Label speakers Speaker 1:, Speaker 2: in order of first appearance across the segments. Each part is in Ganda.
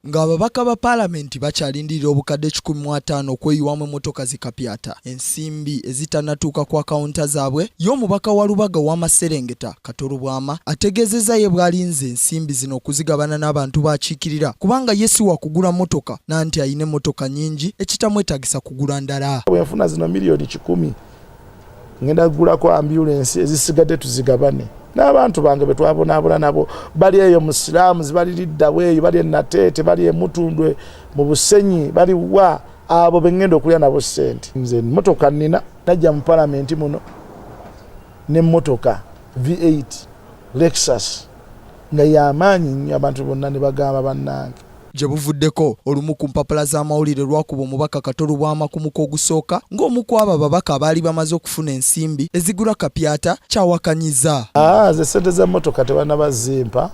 Speaker 1: Ng'ababaka ba Palamenti bakyalindirira obukadde 150 okweyiwamu emmotoka zi kapyata, ensimbi ezitannatuuka ku akawunta zaabwe, ye omubaka wa Lubaga ow'amaserengeta, Kato Lubwama ategeezezza ye bw'alinze ensimbi zino okuzigabana n'abantu b'akiikirira kubanga ye si wa kugula mmotoka nanti alina emmotoka nnyingi ekitamwetaagisa kugula ndala.
Speaker 2: Bwe nfuna zino 100,000,000 ngenda kugulako ambulensi, ezisigadde tuzigabane n'abantu bange betwabonaabona nabo. Bali eyo mu slums, bali liddawo eyo, bali enateete, bali emutundwe, mu Busenyi, bali wa, abo bengenda okulya nabo ssente. Nze motoka nina, najja mu palamenti muno nemmotoka V8 Lexus nga yamaanyi nnyo, abantu bonna ne bagamba, "Bannange."
Speaker 1: Gye buvuddeko, olumu ku mpapula z'amawulire lwakuba omubaka Kato Lubwama ku muko ogusooka ng'omu ku abo ababaka abaali bamaze okufuna ensimbi ezigula kapyata kyawakanyiza.
Speaker 2: Ze sente z'emmotoka tebanabazimpa.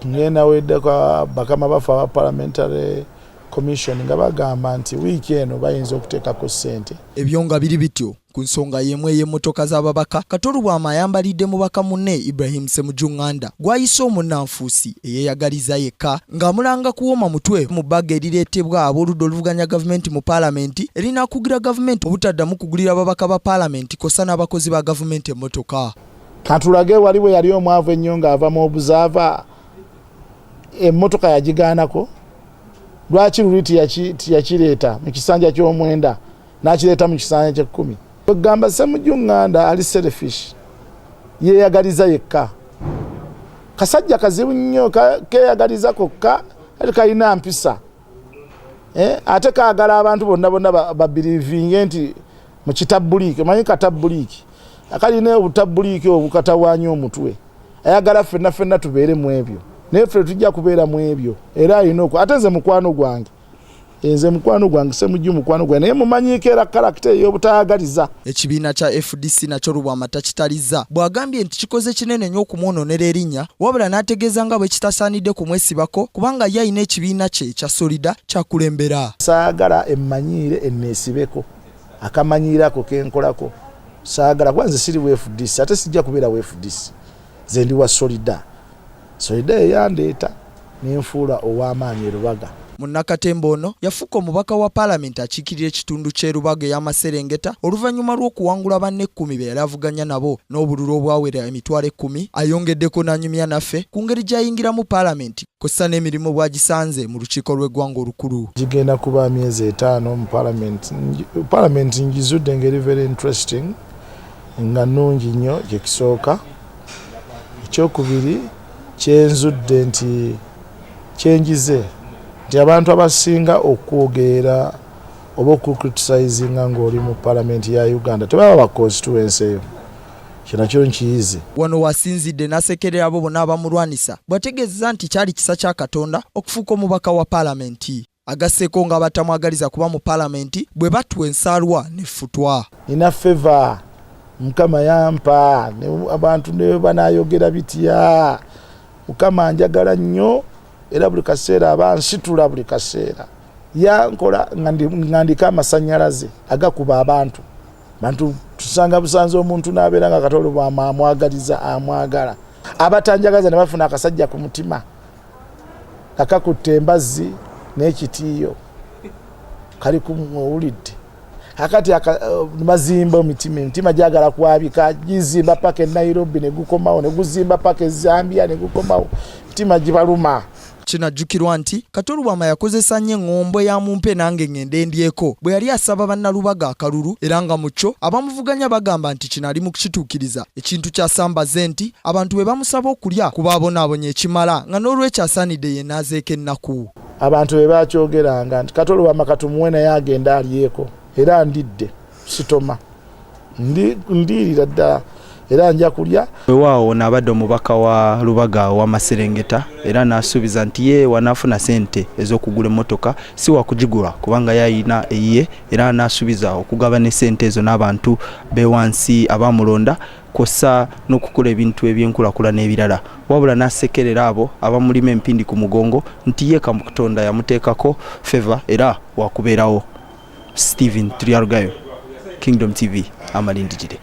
Speaker 2: Ngenda weddeko bakama baffe aba Parliamentary Commission nga bagamba nti wiiki eno bayinza okuteekako ssente.
Speaker 1: Ebyo nga biri bityo, ku nsonga y'emu ey'emmotoka z'ababaka, Kato Lubwama ayambalidde mubaka munne Ibrahim Ssemujju Nganda gw'ayise omunnanfuusi eyeeyagaliza yekka, ng'amulanga kuwoma mutwe mu bbaga erireetebwa ab'oludda oluvuganya gavumenti mu Paalamenti erinaakugira gavumenti obutaddamu kugulira ababaka ba Paalamenti kw'ossa n'abakozi ba gavumenti emmotoka.
Speaker 2: Katulage wali bwe yali omwavu ennyo ng'ava mu Observer, emmotoka yagigaanako. Lwaki luli tiyakireeta mu kisanja ky'omwenda, n'akireeta mu kisanja ky'ekkumi? Kwegamba Ssemujju Nganda ali selfish, yeeyagaliza yekka. Kasajja kazibu nnyo, keeyagaliza kokka, ate kalina mpisa, eh? Ate kaagala abantu bonna bonna babirivinge nti mu kitabbuliiki, omanyi katabbuliiki akalina obutabbuliiki obukatawaanya omutwe. Ayagala ffenna ffenna tubeere mu ebyo, naye ffe tujja kubeera mu ebyo. Era alina oku, ate nze mukwano gwange, nze mukwano gwange Semujju mukwano gwange, naye mumanyiiko era character ey'obutayagaliza.
Speaker 1: Ekibiina kya FDC nakyo Lubwama takitalizza, bw'agambye nti kikoze kinene nnyo okumwonoonera erinnya, wabula n'ategeeza nga bwe kitasaanidde kumwesibako kubanga ye alina ekibiina kye ekya Solida kyakulembera.
Speaker 2: Saagala emmanyiire enneesibeko, akamanyiiro ako kenkolako saagala, kuba nze siri wa FDC, ate sijja kubeera wa FDC. Nze ndi wa Solida. Solida eyandeeta nenfuula ow'amaanyi erubaga.
Speaker 1: Munnakatemba ono yafuuka omubaka wa Paalamenti akiikirira ekitundu ky'e Lubaga ey'amaserengeta oluvannyuma lw'okuwangula banne 10 be yali avuganya nabo n'obululu obwawera 10,000. Ayongeddeko n'anyumya naffe ku ngeri gy'ayingiramu Paalamenti kw'ossa n'emirimu bw'agisanze mu lukiiko lw'eggwanga olukulu.
Speaker 2: Gigenda kuba myezi 5 mu Paalamenti. Paalamenti ngizudde ngeri very interesting, nga nnungi nnyo, kyekisooka. Ekyokubiri kyenzudde nti kyenjize nti abantu abasinga okwogera oba okucriticizinga ng'oli mu Palamenti ya Uganda tebaba ba constituency eyo. Kyo nakyo nkiyize.
Speaker 1: Wano wasinzidde n'asekerera abo bonna abamulwanisa, bw'ategeezeza nti kyali kisa kya Katonda okufuuka omubaka wa Paalamenti. Agasseeko ng'abatamwagaliza kuba mu Paalamenti bwe batwa ensaalwa n'effutwa.
Speaker 2: Nina favour Mukama yampa, abantu ne banaayogera bitya, Mukama njagala nnyo, era buli kaseera aba nsitula, buli kaseera yankola nga ndiko amasanyalaze agakuba abantu. Bantu tusanga busanze omuntu n'abeera nga Kato Lubwama amwagaliza, amwagala. Abatanjagaza ne bafuna akasajja ku mutima nga kakutta embazzi n'ekitiiyo kali owulidde akati bazimba emitima, emitima gyagala kwabika, gizimba paka e Nairobi negukomawo, neguzimba paka e Zambia negukomawo, emitima gibaluma.
Speaker 1: Kinajjukirwa nti Kato Lubwama yakozesa nnyo eŋŋombo ya "mumpe nange ŋŋende ndyeko" bwe yali asaba Bannalubaga akalulu, era nga mu kyo abamuvuganya bagamba nti kino ali mu kukituukiriza, ekintu kyasambaze nti abantu bwe bamusaba okulya kuba abonaabonya ekimala, nga n'olwekyo asaanidde yenaazeeko ennaku.
Speaker 2: Abantu be bakyogeranga nti Kato Lubwama katumuwe naye agende alyeko, era ndidde sitoma, ndiirira ddala, era nja kulya.
Speaker 3: Weewaawo naabadde omubaka wa Lubaga ow'amaserengeta, era n'asuubiza nti ye wanaafuna sente ez'okugula emmotoka si wakugigula kubanga ye ayina eyiye, era n'asuubiza okugabana esente ezo n'abantu b'ewansi abamulonda kw'ossa n'okukola ebintu ebyenkulaakulana ebirala, wabula n'asekerera abo abamulima empindi ku mugongo nti ye Katonda yamuteekako favour era wakubeerawo. Stephen Turyarugayo, Kingdom TV, amalindirire.